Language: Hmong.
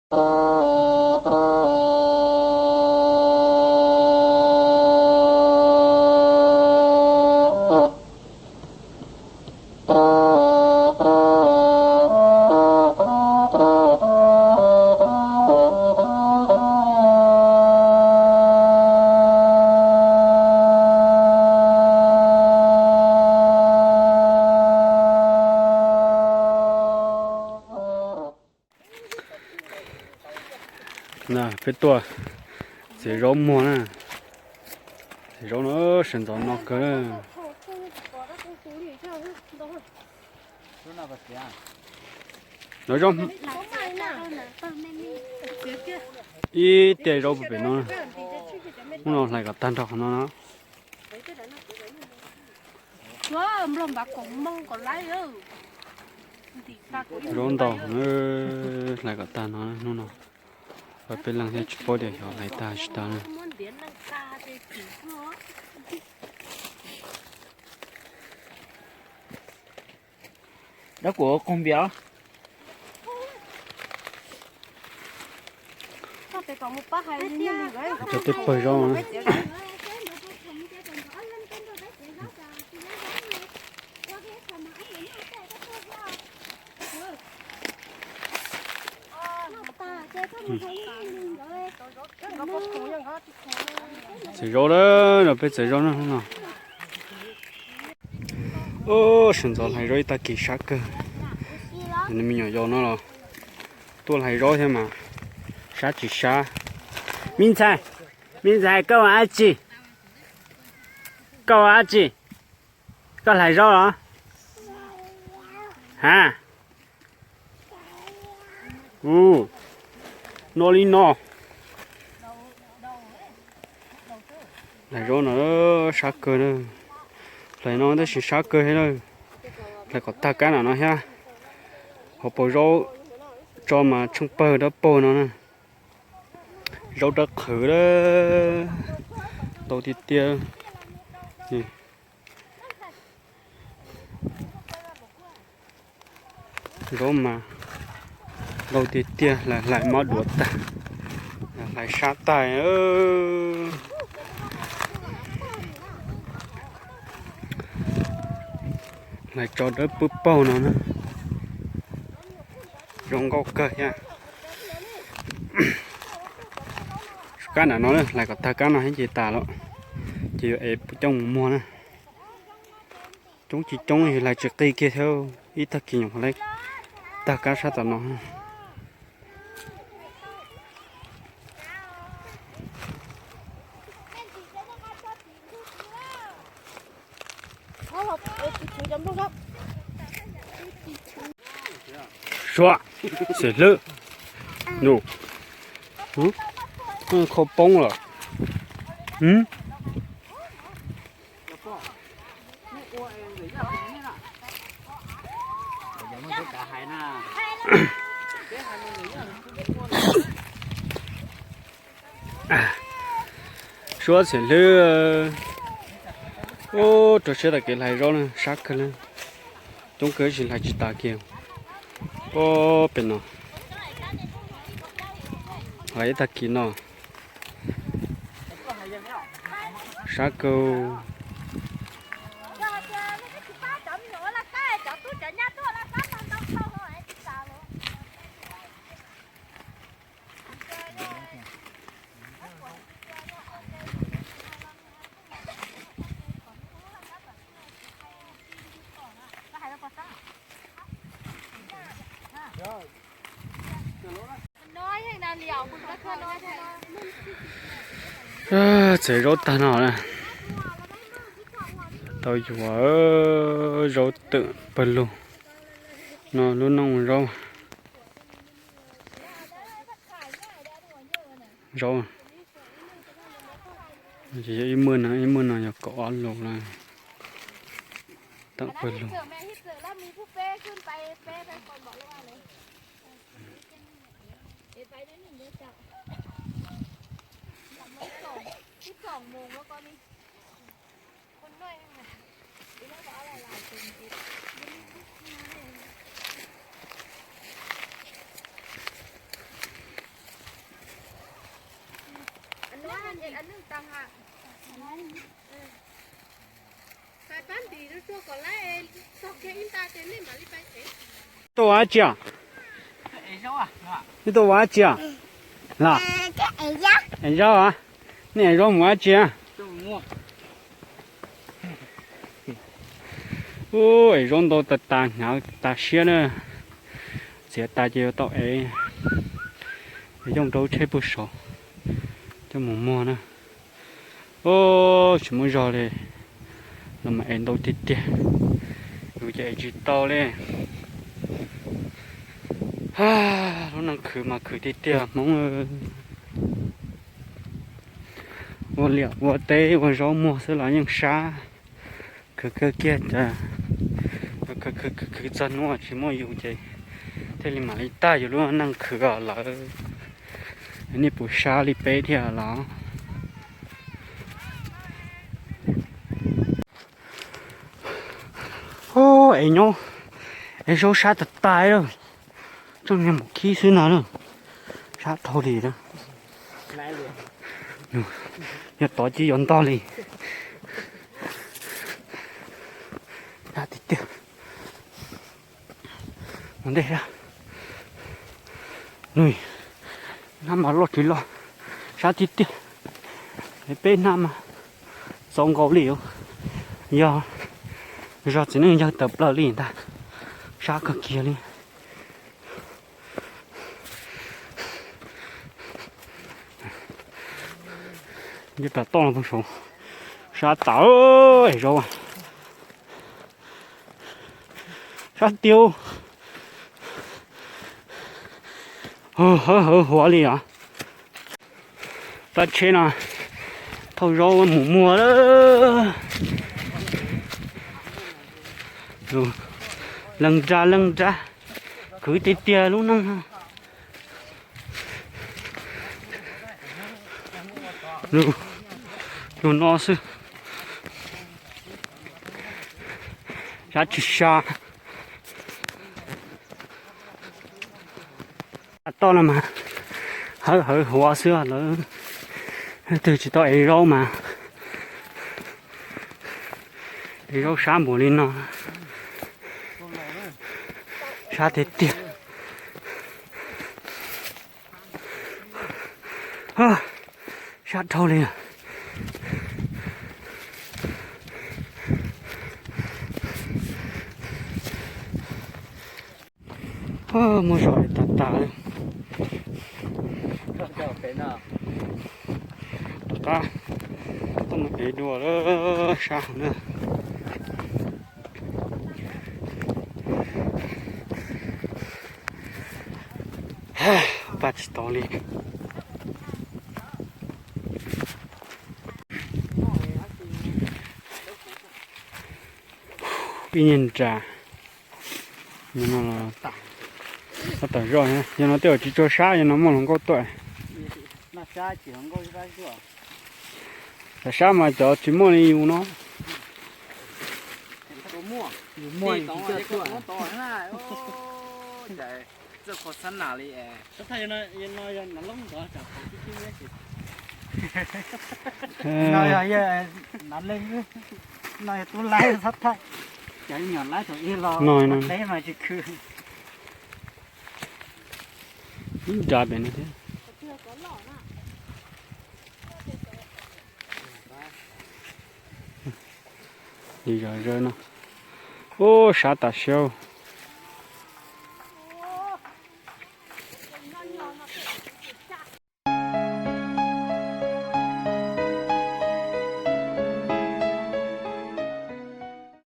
Na, peb tuaj txiav zaub muag na. Txiav zaub no sawv ntxov no kawg na. Ib tiaj zaub puag pem no, hnub no hlais kom tag nrho qhov no na. Zaub ntau, hlais kom tag no hnub no. Peb leeg thiaj tsis paub tias xyov hlais tag tsis tag na. Dab kuv ua qoog npias. Cov tej pawg zaub na. Txiav zaub na, no peb txiav zaub na no. Ub, sawv ntxov hlais zaub ib tag kis sab kawg. Nws me nyuam yaus no los tuaj hlais zaub thiab mas sab tsis sab. Me ntxhais, me ntxhais, koj ua dab tsi? Koj ua dab tsi? Koj hlais zaub los? Ha? Ub, no li no. Hlais zaub no sab kawg na. Hlais no tab sis sab kawg thiab na. Hlais kom tag kab no no thiab. Hauv paus zaub tso mas tsheej pawg dawb paug no na. Zaub dawb qhwv, ntau tiag tiag. Zaub mas ntau tiag tiag, hlais mob duav tag, hlais sab tag. Hlais tso dawb pwb paug no na. Zoo nkauj kawg thiab. Kab nram no hlais kom tag kab no thiab ces tas lawm, ces yuav ev coj mus muag na. Coob tsis coob hlais tsis qi kiag thiab, ib tag kis nyuam qhuav tag kab sab tom no. Suav, xeem hlwb, nus, kho poob lawm. Suav xeem hlwb, ub, rau siab tag kev hlais zaub na, sab kawg na. Coob kawg tab sis hlais tsis tas kiag. Ub, pem no hlais ib tag kis no. Sab kawg. Txiav zaub tag no na, tau yuav zaub twm pawg lug no lub nooj zaub. Zaub, ces yog ib muag no, ib muag no yog kaum ob lus lawm. Tawm pawg lug. Tuaj ua dab tsi? Nej tuaj ua dab tsi? Lam, es zaub a? Nej es zaub mus dab tsi? Ub, es zaub ntau tas tas, hnyav tas siab na. Txiav tas ces yuav tau ev, yooj rau tsheb puag saud coj mus muag na. Ub, tsis muaj zog li, los mas ev ntau tiag tiag, yus ces ev tsis tau li. Lub neej khwv mas khwv tiag tiag Hmoob. Ua liam ua teb ua zaub muag xwb los yeej sab. Khwv kawg kiag, khwv khwv txog hnub tsis muaj yus ces thiaj li mam li tag yus lub neej khwv os lawm. Nej puas sab li peb thiab los? Es nyob, es zaub sab tas tas lawm, tseem niag mus khib xwb no na, sab dhau li na. Yog tod cia yog ntog li. Sab tiag tiag. Mus ntej, hnab mas loj tsis loj, sab tiag tiag. Peb hnab mas txaus nkaus li, yog zog txiv neej yawg tawm plaws li ntag, sab kawg kiag li. Nce plas toj no pag saud, sab tas, es zaub, sab tiag, hawv hawv huav li os. Pab tsheb no thauj zaub mus muag lawm. Leej nra leej nra, khwv tiag tiag lub neej. Yog no xwb, sab tsis sab. Toj no mas hawv hawv huav xwb lawm, twg tsis tau ev zaub mas ev zaub sab npaum li no, sab tiag tiag. Sab dhau li. Muaj zog li tas tas li. Tom qab tuaj mus ev dua lawm sab hauv na. Pab tsis tau li. Ib niag nra, tab tom zoj, yog no tej zaum tsis tshua sab, yog no muaj hluas nkauj tuaj. Tam sab mas cov tsis muaj li yus no. No yog tub laib xab thaij, cov nyuam laib thaum ub los deb mas tsis khw. Ib nra pem no thiab. Li zom zaws no. Ub, sab tas siab.